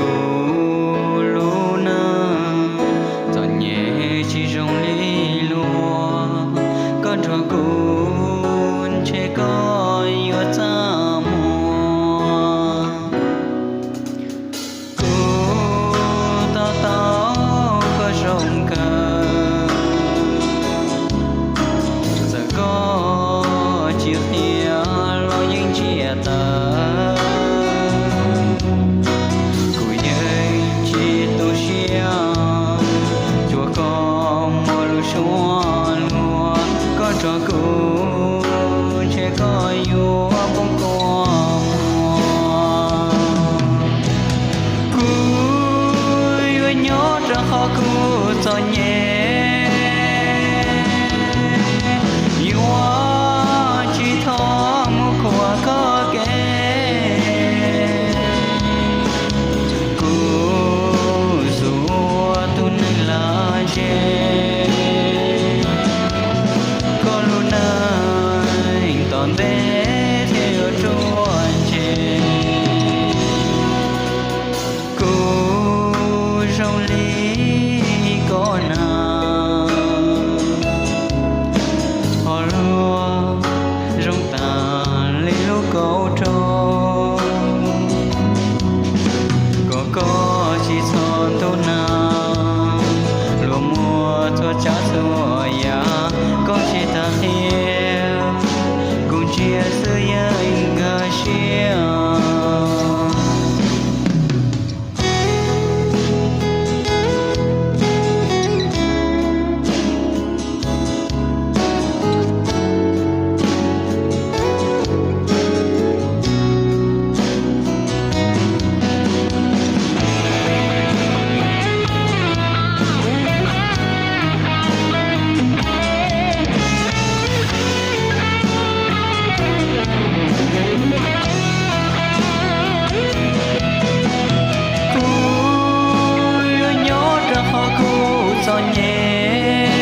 Kuv lub neej txom nyem tsis zoo li luag, koj nrog kuv ntshe koj yuav txaj muag. Kuv to taub koj zoo kawg, txawm koj tsis qhia los yeej ntsiag tawv. Kuv yeej tsis tu siab, tsuas koj muaj lub suab luag, koj nrog kuv ntshe koj yuav poob kua muag. Kuv yuav nyob rau qhov kuv txom nyem, yuav tsis txhob mus khuam koj kev. Kuv xub ua tus neeg lam ze, koj lub neej tom ntej thiaj yuav ruaj ntseg. Kuv zoo li koj na, ho luag zoo tas li lub kaub rog. Kom koj tsis txhob ntuj nag, luag muaj txhua tsav txhua yam, koj tsis tas qhia, kuv ntsia xwb yeej nkag siab. Kuv yuav nyob rau qhov kuv txom nyem,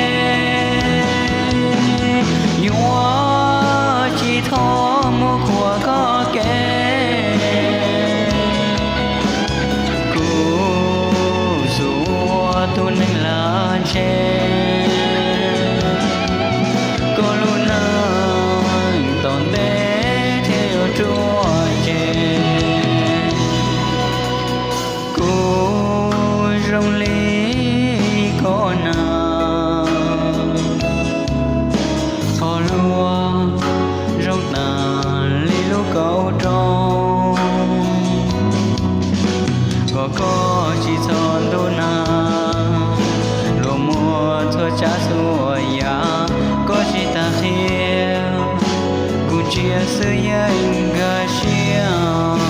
yuav tsis txhob mus khuam koj kev. Kuv xub ua tus neeg lam ze, koj lub neej tom ntej thiaj yuav ruaj ntseg. Kuv zoo li koj na, ho luag zoo tas li lub kaub rog. Kom koj tsis txhob ntuj nag, luag muaj txhua tsav txhua yam, koj tsis tas qhia, kuv ntsia xwb yeej nkag siab.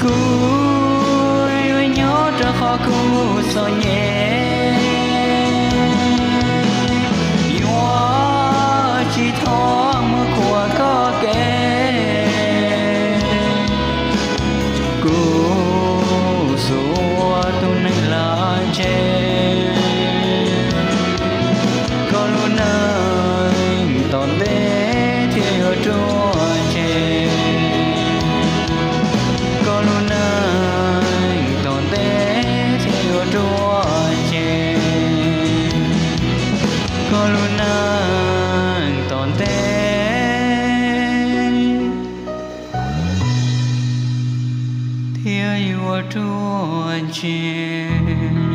Kuv yuav nyob rau qhov kuv txom nyem, yuav tsis txhob mus khuam koj kev. Kuv xub ua tus neeg lam ze, koj lub neej tom ntej thiaj yuav ruaj ntseg. Koj lub neej tom ntej thiaj yuav ruaj ntseg. Koj lub neej tom ntej thiaj yuav ruaj ntseg.